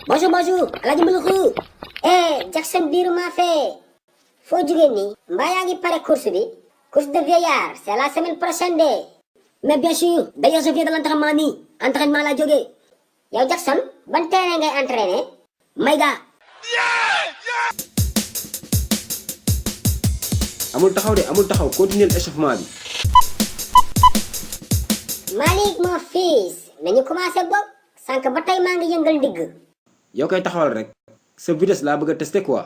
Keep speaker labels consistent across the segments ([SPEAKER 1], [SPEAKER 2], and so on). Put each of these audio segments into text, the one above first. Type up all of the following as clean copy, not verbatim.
[SPEAKER 1] Bonjour, bonjour, Alhaji Mbuluxu. Jackson biiru maa fee. Foo jugee nii. Mbaa yaa ngi pare course bi. Course de vieillard, c'est la semaine prochaine de. Mais bien sûr, d'ailleurs je viens de l'entraînement nii. Entraînement laa jógee. Yow Jackson, ban terrain ngay entraîner? Mayga.
[SPEAKER 2] amul taxaw continuer échauffement bi.
[SPEAKER 1] Malik mon fils, nañu commencé boog. Sànq ba tey maa ngi yëngal ndigg.
[SPEAKER 2] yow koy taxawal rek sa vitesse laa bëgg a tester quoi.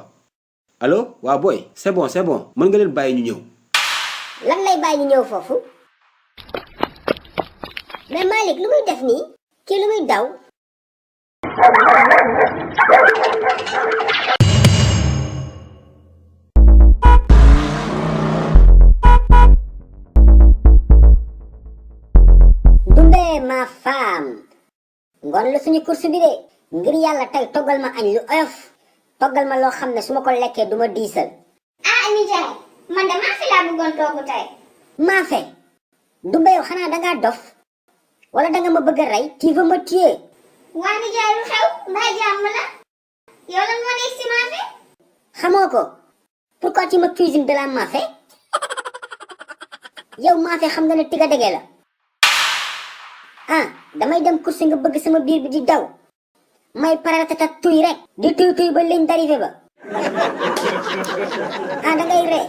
[SPEAKER 2] allo waa boy c'est bon mën nga leen bàyyi ñu ñëw.
[SPEAKER 1] Lan lay bàyyi ñu ñëw foofu? Mais Malik lu muy def nii? Kii lu muy daw? Dumbe ma femme. Ngoon la suñu course bi de. Ngir yàlla tey toggal ma añ lu oyof. Toggal ma loo xam ne su ma ko lekkee du ma diisal.
[SPEAKER 3] nijaay man de maafe laa bëggoon togg tey.
[SPEAKER 1] Maafe. Dumbe yow xanaa dangaa dof. Wala danga ma bëgg a rey. Tu veux me tuer.
[SPEAKER 3] waa nijaay lu xew mbaa jàmm la. yow lan moo nekk si maafe.
[SPEAKER 1] Xamoo ko. Pourquoi tu me cuisines de la maafe? Yow maafe xam nga ne tiga dege la. Damay dem course nga bëgg sama biir bi di daw. May paratata tuy rek. Di tuy ba ligne d'arrivée ba. Dangay ree.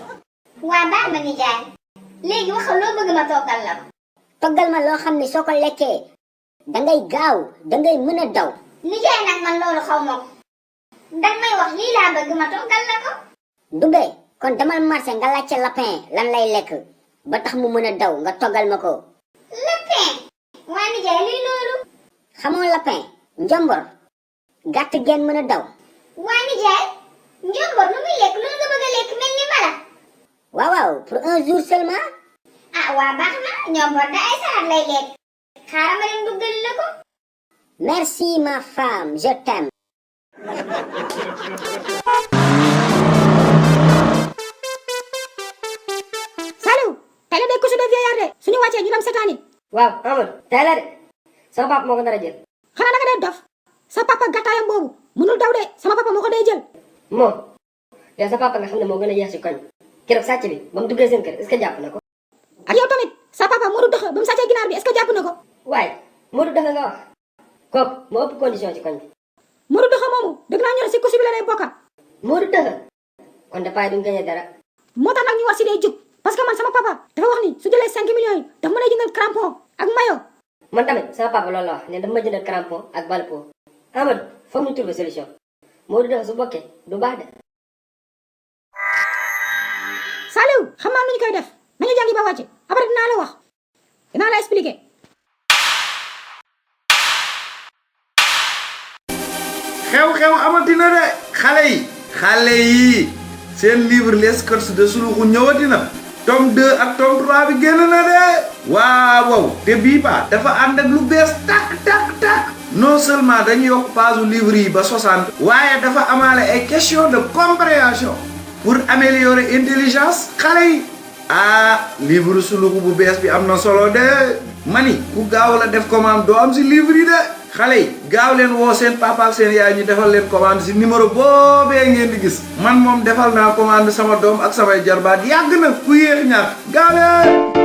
[SPEAKER 3] waa baax ma nijaay. léegi waxal loo bëgg ma toggal la ko.
[SPEAKER 1] Toggal ma loo xam ne soo ko lekkee. dangay gaaw dangay mën a daw.
[SPEAKER 3] nijaay nag man loolu xaw ma ko. danga may wax lii laa bëgg ma toggal la ko.
[SPEAKER 1] Dumbe kon demal marché nga laajte lapin lan lay lekk. ba tax mu mën a daw nga toggal ma ko.
[SPEAKER 3] lapin. waa nijaay luy loolu.
[SPEAKER 1] xamoo lapin. njombor. gàtt geen mën a daw.
[SPEAKER 3] waa nijaay. njombor nu muy lekk loolu nga bëgg a lekk mel ni mala.
[SPEAKER 1] waaw pour un jour seulement.
[SPEAKER 3] waa baax na njombor da ay salat lay lekk. xaaral ma dem duggal la ko.
[SPEAKER 1] Merci ma femme, je t'aime.
[SPEAKER 4] Saliou tey la day course de vieillard de suñu wàccee ñu dem seetaani.
[SPEAKER 5] waaw Amadou tey la de sama papa moo ko nar a jël.
[SPEAKER 4] xanaa da nga dee dof sa papa gàttaayam boobu mënul daw de sama papa moo ko day jël.
[SPEAKER 5] moom yow sa papa nga xam ne moo gën a yeex si koñ keroog sàcc bi ba mu duggee seen kër est-ce que jàpp na ko.
[SPEAKER 4] ak yow tamit sa papa Modou Dëxa ba mu sàccee ginaar bi est-ce que jàpp na ko.
[SPEAKER 5] waaye Modou Dëxa nga wax kooku moo ëpp condition ci koñ bi.
[SPEAKER 4] Modou Dëxa moomu dëgg naa ñu ne si course bi la lay bokka.
[SPEAKER 5] Modou Dëxa kon de paay duñ gagné dara.
[SPEAKER 4] moo tax nag ñu wax si day jug parce que man sama papa dafa wax ni su jëlee 5 millions yi dafa mën a jëndal crampon ak maillot.
[SPEAKER 5] man tamit sama papa loolu la wax ne dafa ma jëndal crampon ak balpo. Amadou foog ñu trouver solution Modou Dëxa su bokkee du baax de.
[SPEAKER 4] Saliou xam naa nu ñu koy def nañu jàngi ba wàcce après dinaa la wax dinaa la expliquer.
[SPEAKER 6] xew-xew amatina de xale yi seen livre les courses de Suluxu ñëwatina tome 2 ak tome 3 bi génn na de waaw te bii ba dafa ànd ak lu bees tak non seulement dañu yokk page livre yi ba 60 waaye dafa amaale ay question de compréhension pour améliorer intelligence xale yi livre Suluxu bu bees bi am na solo de mani ku gaaw la def commande doo am si livre yi de xale yi gaaw leen woo seen papa ak seen yaay ñu defal leen commande si numéro boobee ngeen di gis man moom defal naa commande sama doom ak samay jarbaat yàgg na ku yéex ñaar gaaw leen